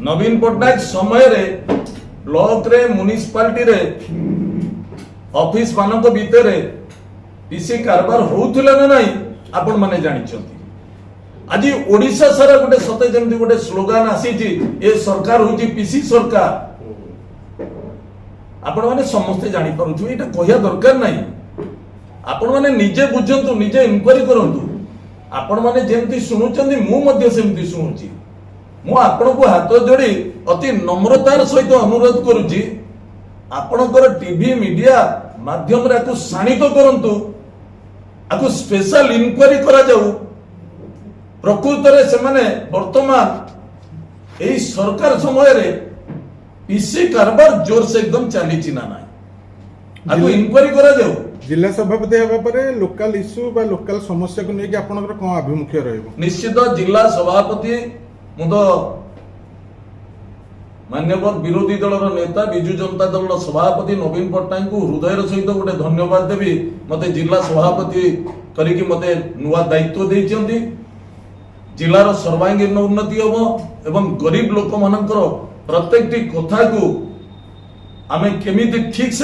ନବୀନ ପଟ୍ଟନାୟକ ସମୟରେ ବ୍ଲକରେ, ମ୍ୟୁନିସିପାଲିଟିରେ, ଅଫିସ ମାନଙ୍କ ଭିତରେ ପିସି କାରବାର ହଉଥିଲା ନା ନାହିଁ, ଆପଣମାନେ ଜାଣିଛନ୍ତି। ଆଜି ଓଡ଼ିଶା ସାରା ଗୋଟେ ସତେ ଯେମିତି ଗୋଟେ ସ୍ଲୋଗାନ ଆସିଛି, ଏ ସରକାର ହଉଛି ପିସି ସରକାର। ଆପଣମାନେ ସମସ୍ତେ ଜାଣିପାରୁଥିବେ, ଏଇଟା କହିବା ଦରକାର ନାହିଁ। ଆପଣମାନେ ନିଜେ ବୁଝନ୍ତୁ, ନିଜେ ଇନକ୍ୱାରି କରନ୍ତୁ। ଆପଣମାନେ ଯେମିତି ଶୁଣୁଛନ୍ତି, ମୁଁ ମଧ୍ୟ ସେମିତି ଶୁଣୁଛି। ମୁଁ ଆପଣଙ୍କୁ ହାତ ଯୋଡ଼ି ଅତି ନମ୍ରତାର ସହିତ ଅନୁରୋଧ କରୁଛି, ଆପଣଙ୍କର ଟିଭି ମିଡିଆ ମାଧ୍ୟମରେ ଆକୁ ଶାଣିତ କରନ୍ତୁ, ଆକୁ ସ୍ପେଶାଲ ଇନକ୍ୱାରି କରାଯାଉ। ପ୍ରକୃତରେ ସେମାନେ ବର୍ତ୍ତମାନ ଏଇ ସରକାର ସମୟରେ ପିସି କାରବାର ଜୋରସେ ଏକଦମ ଚାଲିଛି ନା ନାହିଁ, ଆକୁ ଇନକ୍ୱାରି କରାଯାଉ। ଜିଲ୍ଲା ସଭାପତି ହେବା ପରେ ଲୋକାଲ ଇସ୍ୟୁ ବା ଲୋକାଲ ସମସ୍ୟାକୁ ନେଇକି ଆପଣଙ୍କର କଣ ଆଭିମୁଖ୍ୟ ରହିବ? ନିଶ୍ଚିତ ଜିଲ୍ଲା ସଭାପତି, ମୁଁ ତ ମାନ୍ୟବର ବିରୋଧୀ ଦଳର ନେତା, ବିଜୁ ଜନତା ଦଳର ସଭାପତି ନବୀନ ପଟ୍ଟନାୟକଙ୍କୁ ହୃଦୟର ସହିତ ଗୋଟେ ଧନ୍ୟବାଦ ଦେବି। ମତେ ଜିଲ୍ଲା ସଭାପତି କରିକି ମତେ ନୂଆ ଦାୟିତ୍ୱ ଦେଇଛନ୍ତି। ଜିଲ୍ଲାର ସର୍ବାଙ୍ଗୀନ ଉନ୍ନତି ହେବ ଏବଂ ଗରିବ ଲୋକମାନଙ୍କର ପ୍ରତ୍ୟେକଟି କଥାକୁ ଆମେ କେମିତି ଠିକ ସେ